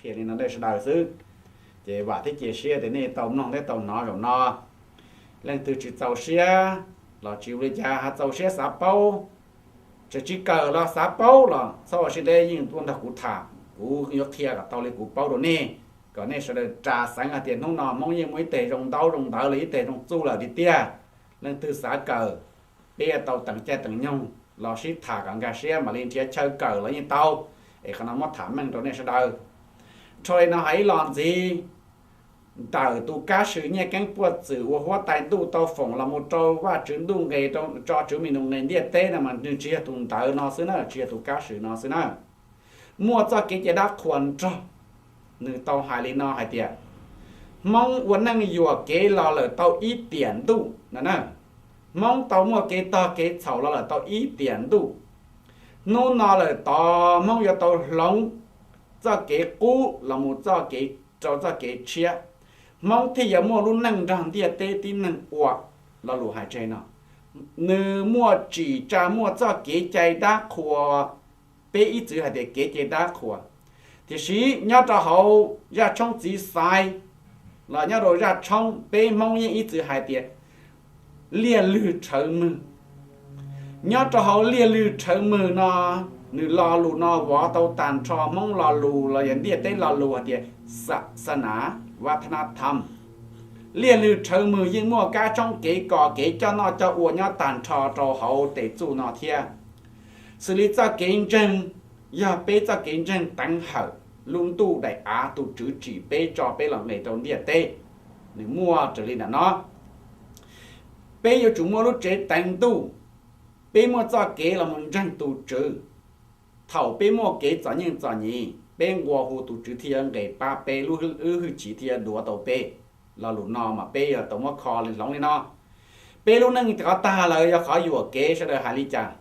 Qhia li no nej sawv daws xwb, ces vam thiab cia siab tias nej tau mloog thiab tau hnov zaum no. Leej twg tsis txaus siab los tsis ua li cas, ho txaus siab xav paub, tseem tsis kawm los xav paub los txhob ua siab deb, yeej tuaj nrog kuv tham, kuv yuav qhia kom tau li kuv paub rau nej, kom nej sawv daws ras xeev hais tias hnub no Hmoob yeej muaj ib teg zoo ntaub zoo ntawv los ib teg zoo txuj lawm tiag tiag. Leej twg xav kawm, peb yuav tau teem caij teem nyoog los sib tham kom nkag siab mam li nrhiav chaw kawm los yeej tau. Es qhov no muab tham meej rau nej sawv daws. Dhau li no hais ib los ntxiv, ntawm tus kab sw Nyiaj Keeb Puaj Txwm uas huab tais ntuj tau foom los mus rau Vajtswv ntuj nqes, tso Tswv Mi Nus nqes ntiaj teb no mas nws tsis yog tus ntawd no xwb na, tsis yog tus kab sw no xwb na. Muaj txoj kev cai dab qhuas nrog. Nws tau hais li no hais tias, Hmoob ua neej yuam kev los lawm tau ib tiam ntuj no na. Hmoob tau muaj kev tog kev txhaum los lawm tau ib tiam ntuj. Hnub no lawm tod Hmoob yuav tau hloov txoj kev qub los mus txoj kev, rau txoj kev tshiab. Hmoob thiaj yuav muaj lub neej nrog ntiaj teb tib neeg ua. Lo lus hais tseg no, nws muaj tsim tsa muaj txoj kev cai dab qhuas, peb ib txwm hais tias kev cai dab qhuas. Tiam sis nyob rau hauv zaj tshoob txiv xaiv los nyob rau zaj tshoob, peb Hmoob yeej ib txwm hais tias liaj lwg rhawv mwg. Nyob rau hauv liaj lwg rhawv mwg no, nws lo lus no vov tau tag nrho Hmoob lo lus los yog ntiaj teb lo lus hais tias xa xa nas, vaj thab nab tham. Liaj lwg rhawv mwg yeej muaj kab tshoob kev kos kev coj noj coj ua nyob tag nrho rau hauv tes txuj no thiab. Xws li txoj kev ntseeg, yog peb txoj kev ntseeg teev hawm lub ntuj daim av tus Tswv tsim peb tso peb los nqes rau ntiaj teb, nws muaj raws li ntawm no. Peb yuav tsum muaj lub tsev teev ntuj, peb muaj txoj kev los mus ntseeg tus Tswv. Thaum peb muaj kev txom nyem txom nyem, peb nqua hu tus Tswv thiaj yuav nqes pab peb, lub hwj chim thiaj yuav duav tau peb. Lo lus no mas peb yuav tau muab kho li hloov li no. Peb lub neej qhov tag lawm yog qhov yuam kev, sawv daws hais li cas?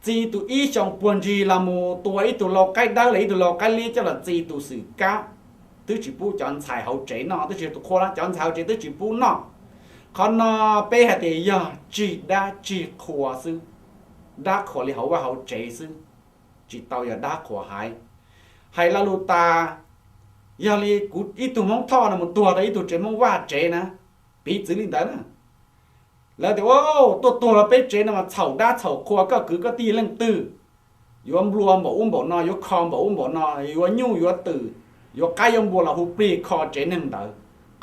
Txi tus ib xyoos puag ntsis los mus tua ib tug lau qaib dawb los ib tug lau qaib liab coj los txi tus xwm kab, twb tsis pub cov ntxhais hauv tsev noj, twb tsis tus qhua, cov ntxhais hauv tsev twb tsis pub noj. Qhov no peb hais tias yog tsig dab tsig qhua xwb, dab qhuas li hauv vaj hauv tsev xwb, tsis tau yog dab qhuas haiv. Hais lo lus tas, yog li kuv ib tug Hmoob Thoj no mus tuag rau ib tug tsev Hmoob Vaj tsev na, piv txwv li ntawd na. Lawv tias, tuaj tuag rau peb tsev no mas txhaum dab txhaum qhua, koj kwv koj tij leej twg yuav nplua npaum ub npaum no, yuav kho npaum ub npaum no, yuav nyuj yuav twm, yuav qaib yuav npua los hu plig kho tsev neeg ntawd.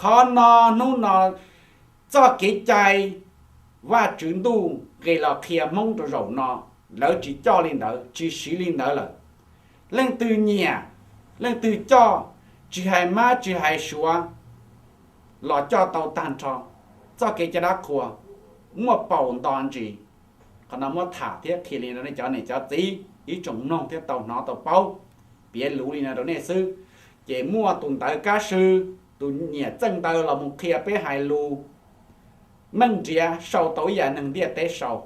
Qhov no hnub no txoj kev cai Vajtswv ntuj nqis los qhia Hmoob rau zaum no, lawv tsis coj li ntawd, tsis siv li ntawd lawm. Leej twg nyiam, leej twg coj, tsis hais mab tsis hais suav los coj tau tag nrho. Txoj kev cai dab qhuas muaj paus nto ntsis. Qhov no muab tham thiab qhia li no rau nej cov niam cov txiv ib tsoom mloog thiab tau hnov tau paub, piav luv li no rau nej xwb. Ces muaj tus ntawv kab sw, tus nyiam txeej ntawd los mus qhia peb hais lus meej nriav sau tau ib yam neeg ntiaj teb sau.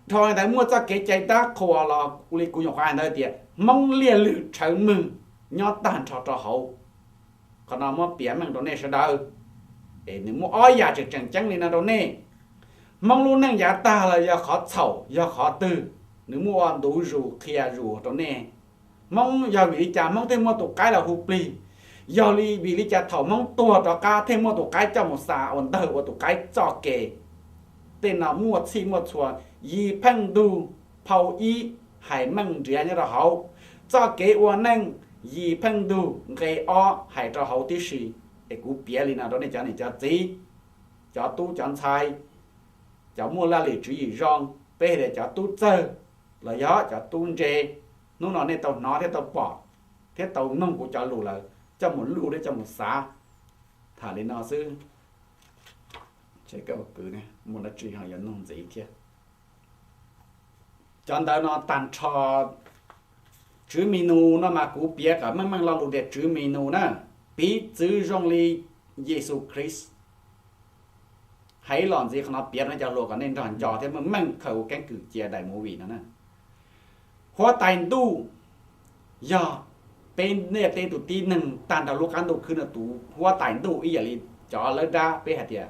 Dhau li ntawd muaj txoj kev cai dab qhuas los li kuv nyuam qhuav hais ntawd tias Hmoob liaj lwg rhawv mwg nyob tag nrho rau hauv. Qhov no muab piav meej rau nej sawv daws, es nws muaj ob yam tseem tseem ceeb li no rau nej. Hmoob lub neej yav tag los yog qhov txhaum yog qhov twg, nws muaj ua ntu zus qhia zus rau nej. Hmoob yog vim li cas Hmoob thiaj muaj tus qaib los hu plig? Yog li vim li cas thaum Hmoob tuag rov qab thiaj muaj tus qaib coj mus xa ua ntawg ua tus qaib txoj kev? Tej no muaj txhij muaj txhua, Yis Pheej Ntug phau ib hais meej nriav nyob rau hauv, txoj kev ua neej Yis Pheej Ntug nqe ob hais rau hauv tib si. Es kuv piav li no rau nej cov niam cov txiv, cov tub cov ntxhais, cov muaj laj lim tswv yim zoo, peb hais tias cov tub txawg los yog cov tub ntse, hnub no nej tau hnov thiab tau pom thiab tau mloog kuv cov lus lawm, coj mus luj thiab coj mus xav. Tham li no xwb, muaj dab tsi ho yuav nug ntxiv thiab. Cov ntawv no tag nrho, Tswv Mi Nus no mas kuv piav kom meej meej lo lus tias Tswv Mi Nus na, piv txwv zoo li Yexus Khees. Hais ib los ntxiv qhov no piav rau nej cov hluas kom nej nrog nco thiab meej meej khaws ua keeb kwm cia daim movie no na. Huab tais ntuj yog peb ntiaj teb tus tib neeg tag nrho lub qab ntuj khwb no tus huab tais ntuj ib yam li cov lawb dab peb hais tias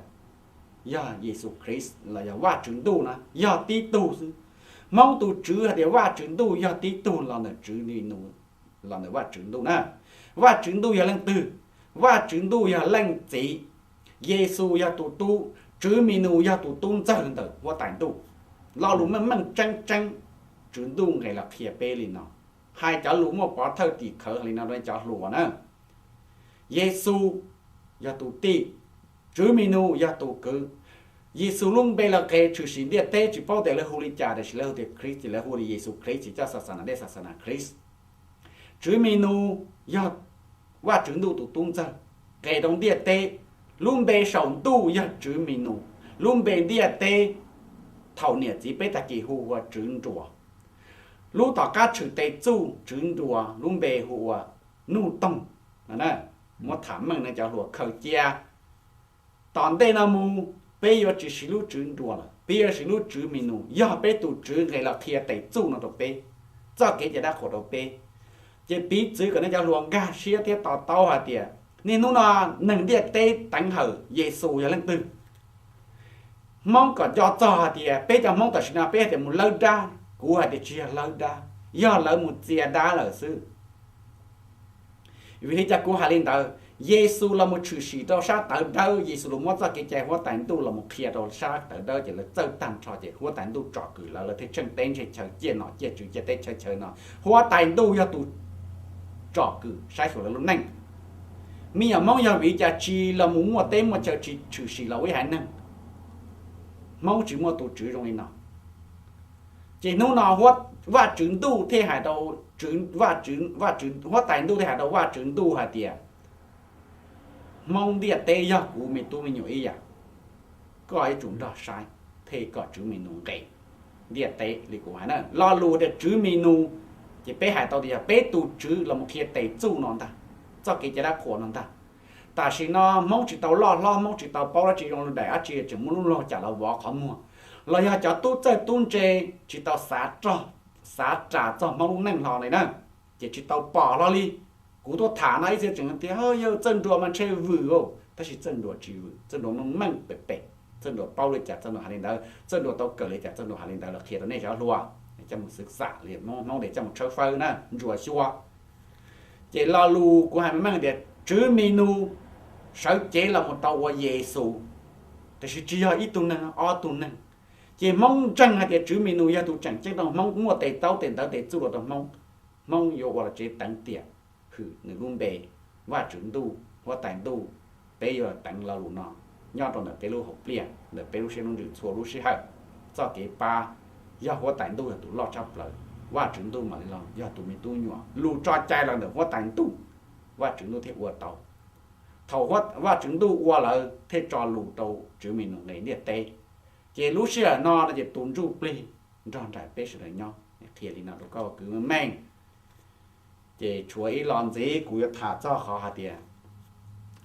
yog Yexus Khees los yog Vajtswv ntuj na, yog tib tug xwb. Hmoob tus Tswv hais tias Vajtswv ntuj yog tib tug los ntawm Tswv Mi Nus los ntawm Vajtswv Ntuj na. Vajtswv Ntuj yog leej twg? Vajtswv Ntuj yog Leej Txiv, Yexus yog tus Tub, Tswv Mi Nus yog tus tub ntxawg ntawm Huab Tais Ntuj. Lo lus meej meej tseeb tseeb, Tswv Ntuj nqes los qhia peb li no, hais cov lus muaj pov thawj tim khawv li no rau cov hluas na. Yexus yog tus tij, Tswv Mi Nus yog tus kwv. Yexus lub npe los nqes tshwm sim ntiaj teb, tsis paub tias lawv hu li cas, tiam sis lawv hu tias Khrist ces lawv hu li Yexus Khrist ces coj xa xa nas dej xa xa nas Khrist. Tswv Mi Nus yog Vajtswv Ntuj tus tub ntxawg, nqes rau ntiaj teb. Lub npe saum ntuj yog Tswv Mi Nus, lub npe ntiaj teb thaum niam txiv peb tag kis hu ua Tswv Nruas. Lub tom qab tshwm tes txuj Tswv Nruas lub npe hu ua Nuj Toog. Muab tham meej no cov hluas khaws cia. Tom ntej no mus peb yuav tsis siv lub Tswv Nruas lawm, peb yuav siv lub Tswv Mi Nus, yog peb tus Tswv nqes los qhia tes txuj no rau peb, txoj kev cai dab qhuas rau peb. Ces piv txwv kom nej cov hluas nkag siab thiab to taub hais tias niaj hnub no neeg ntiaj teb teev hawm Yexus yog leej twg. Hmoob kom nco txog hais tias peb cov Hmoob tam sim no peb hais tias mus lawb dab, kuv hais tias tsis yog lawb dab, yog lawv mus txia dab lawm xwb. Vim li cas kuv hais li ntawd? Yexus los mus tshwm sim rau sab tawv dawb, Yexus los muab txoj kev cai Huab Tais Ntuj los mus qhia rau sab tawv dawb ces lawv txawj tag nrho ces Huab Tais Ntuj tsom kwm lawv, lawv thiaj tsheej teb ntshe chaw ciaj nom ciaj tswv ciaj teb chaw chaw no. Huab Tais Ntuj yog tus tsom kwm saib xyuas lawv lub neej. Me nyuam Hmoob yog vim li cas tsis los mus muaj teb muaj chaw tsis tshwm sim los ua ib haiv neeg? Hmoob tsis muaj tus tswv zoo li no. Ces hnub no Vajtswv Ntuj thiaj hais rau, Vajtswv, Vajtswv, Huab Tais Ntuj thiaj hais rau Vajtswv Ntuj hais tias Hmoob ntiaj teb yog kuv me tub me nyuam ib yam, koj yuav tsum nrog saib, thiaj kom Tswv Mi Nus nqes ntiaj teb li kuv hais na. Lo lus tias Tswv Mi Nus ces peb hais tau tias yog peb tus tswv los mus qhia tes txuj no ntag, txoj kev cai dab qhuas no ntag. Tam sim no Hmoob tsis tau loj hlob, Hmoob tsis tau paub dab tsi zoo li daim dab tsi tseem muaj lub laug cas los vov qhov muag, los yog cov tub txawj tub ntse tsis tau xav rog, xav ras txog Hmoob lub neej hlo li na, ces tsis tau pom hlo li. Kuv tuaj tham no ib txhia tseem tias yog Txawj Nruas mas ntshe vwm, tab sis Txawj Nruas tsis vwm, Txawj Nruas meej meej pem pem, Txawj Nruas paub li cas Txawj Nruas hais li ntawd, Txawj Nruas tau kawm li cas Txawj Nruas hais li ntawd los qhia rau nej cov hluas coj mus xwv xam li Hmoob, Hmoob tias coj mus tshawb fawb na, ntsuas xyuas. Ces lo lus kuv hais meej meej tias Tswv Mi Nus sawv cev los mus tau ua Yexus, tiam sis tsis yog ib tug neeg, ob tug neeg. Ces Hmoob ntseeg hais tias Tswv Mi Nus yog tus tseem ceeb rau Hmoob, muaj tes taub tes ntawv tes txuj rau rau Hmoob, Hmoob yuav ua los tsev teev tiam hwm nws lub npe Vajtswv Ntuj, Huab Tais Ntuj. Peb yuav teev lo lus no nyob rau ntawm peb lub hauv pliaj, ntawm peb lub siab lub ntsws txhua lub sij hawm. Txoj kev pab yog Huab Tais Ntuj yog tus loj tshaj plaws, Vajtswv Ntuj mam li los yog tus me tub nyuam. Lus tso cai los ntawm Huab Tais Ntuj, Vajtswv Ntuj thiaj ua tau. Thaum Vajtswv Ntuj ua lawm thiaj tso lus rau Tswv Mi Nus nqes ntiaj teb. Ces lub sij hawm no no ces tus ntsuj plig nrog nraim peb sawv daws nyob. Qhia li no rau koj kwv meej meej. Ces tshuav ib lo ntxiv kuv yuav tham txog qhov hais tias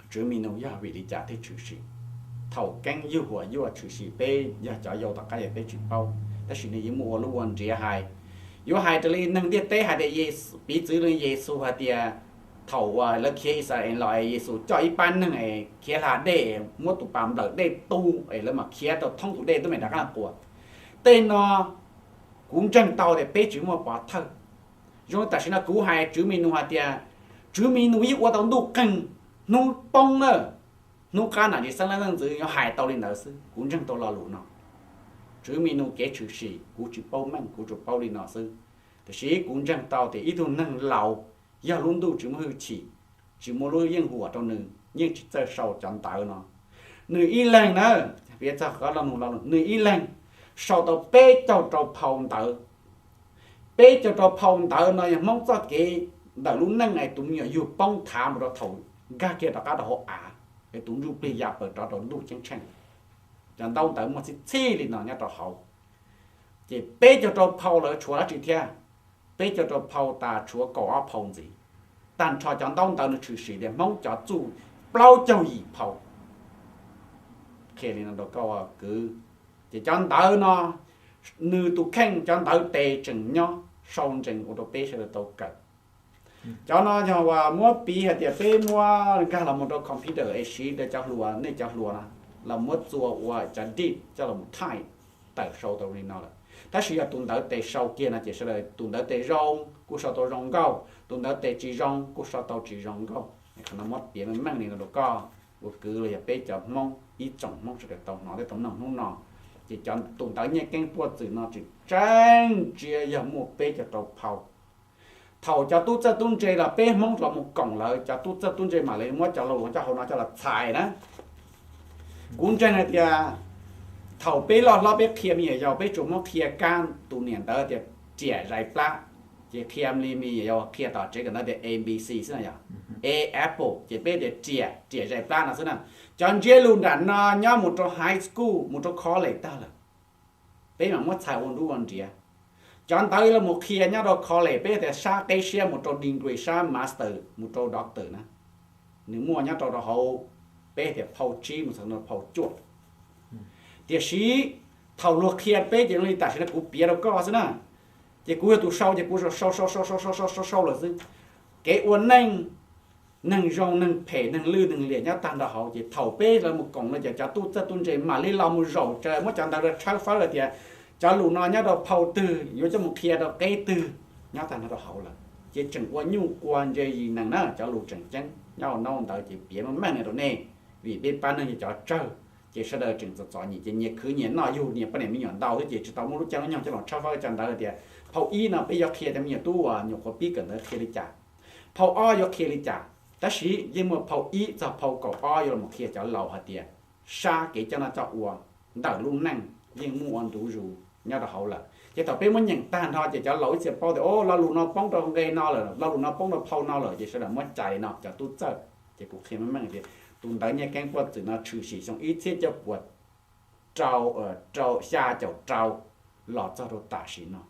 Tswv Mi Nus yog vim li cas thiaj tshwm sim. Thaum keeb yug huam yuaj tshwm sim peb yog cov yau tom qab yog peb tsis paub, tab sis nws yuav muaj ua lub ua nriav hais. Yuav hais raws li neeg ntiaj teb hais tias, piv txwv li Yexus hais tias thaum uas lawv khiav Yixalayees los es Yexus coj ib pab neeg es khiav hla dej, muab tus pas nplawm dej tu es lawv mam khiav tau thoob tus dej tub me rov qab quas. Tej no kuv ntseeg tau tias peb tsis muaj pov thawj. Zoo li tam sim no kuv hais Tswv Mi Nus hais tias Tswv Mi Nus yeej ua tau ntuj qeeg hnub poob na, hnub qab nam tsis xeeb leej leej ntxwv yuav hais tau li ntawd xwb. Kuv ntseeg tau lo lus no. Tswv Mi Nus kev tshwm sim kuv tsis paub meej, kuv tsuas paub li no xwb. Tiam sis kuv ntseeg tau tias ib tug neeg laus yog lub ntuj tsis muaj hwj chim, tsis muaj lub yeej huam rau nws, yeej tsis txawj sau cov ntawv no. Nws ib leeg na, piav txog qhov lo lus, nws ib leeg sau tau peb caug rau phau ntawv. Peb caug rau phau ntawv no yog Hmoob txoj kev ntawm lub neej es tus me nyuam yug poob thav mus rau thaum nkag kiag rov qab rau hauv av, es tus ntsuj plig ya plaws rov rau ntuj ceeb tsheej. Cov ntaub ntawv muaj txhij txhij li no nyob rau hauv. Ces peb caug rau phau lawv tshuav dab tsi thiab? Peb caug rau phau tas tshuav kaum ob phau ntxiv. Tag nrho cov ntaub ntawv nws tshwm sim tias Hmoob cov txuj plaub caug yim phau. Qhia li no rau koj kwv. Ces cov ntawv no, nws tus kheej cov ntawv tes tseem nyob sau ntsees ua rau peb sawv daws tau kawm. Cov no yog uas muab piv hais tias peb muab nkag los mus rau computer es siv rau cov hluas, nej cov hluas no los muab txua ua cov dib coj los mus thaij tawm sau tau li no lawm. Tab sis yog tus ntawv tes sau kiag no ces sawv daws tus ntawv tes zoo kuj sau tau zoo nkauj, Tus ntawd tes tsis zoo kuj sau tau tsis zoo nkauj. Qhov no muab piav meej meej li no rau koj ua kwv los yog peb cov Hmoob ib tsoom Hmoob sawv daws tau hnov thiab tau mloog hnub no. Ces cov tus ntawv Nyiaj Keeb Puaj Txwm no tseem tseeb tsia yog muaj peb caug rau phau. Thaum cov tub txawj tub ntse los peb Hmoob los mus koom lawv, cov tub txawj tub ntse mam li muab cov lo lus coj hauv no coj los txhais na. Kuv ntseeg hais tias thaum peb loj hlob peb qhia me nyuam yaus peb tsuas muab qhia kab tus niam ntawv tias riam zais plab, ces qhia li me nyuam yaus qhia tom tsev kawm ntawv tias A B C xwb no yog A, apple, ces peb tias riam, riam zais plab no xwb na. Cov ntsiab lus nram no nyob mus rau high school mus rau college tag lawm, peb mam muab txhais ua nruab ua nriav. Cov ntawv los mus qhia nyob rau college peb tias sab qeb siab mus rau degree, sab master mus rau doctor na, nws muaj nyob rau rau hauv, peb tias phau tsib mus txog rau phau cuaj. Tiam sis thaum luag qhia peb ces li tam sim no kuv piav rau koj xwb na, ces kuv yog tus sau ces kuv sau sau sau sau sau sau sau sau lawm xwb. Kev ua neej, neeg zoo neeg phem neeg lwj neeg liam nyob tag nrho hauv, ces thaum peb lawv mus koom no ces cov tub txawj tub ntse mam li los mus zaum tsaws muab cov ntawv rau tshawb fawb hais tias cov lus no nyob rau phau twg yuav coj mus qhia rau qeb twg nyob tag nrho rau hauv lawm, ces tseem ua nyuj ua ntse yim neeg na. Cov lus tseem ceeb nyob hauv no ntawd ces piav meej meej rau nej, vim peb pab neeg yog cov tsawg, ces sawv daws tseem txom txom nyem ces nyias khwv nyias noj yug nyias poj niam me nyuam ntau xwb ces tsis tau muaj lub caij lub nyoog coj los tshawb fawb cov ntawd tias phau ib no peb yuav qhia cov me nyuam tub uas nyuam qhuav pib kawm ntawv qhia li cas, phau ob yuav qhia li cas. Tab sis yeej muaj phau ib txog phau kaum ob yuav los qhia cov laus hais tias sab kev coj noj coj ua ntawm lub neej yeej muaj ua ntu zus nyob rau hauv lawm. Ces thaum peb muab nyeem tag nrho ces cov laus ib txhia paub tias o lo lus no poob rau nqe no lawm, lo lus no poob rau phau no lawm, ces sawv daws muab cais li no cov tub txawj. Ces kuv qhia meej meej tias tus ntawv Nyiaj Keeb Puaj Txwm no tshwm sim xyoo ib txhiab cuaj puas rau, rau xya caum rau los txog rau tam sim no.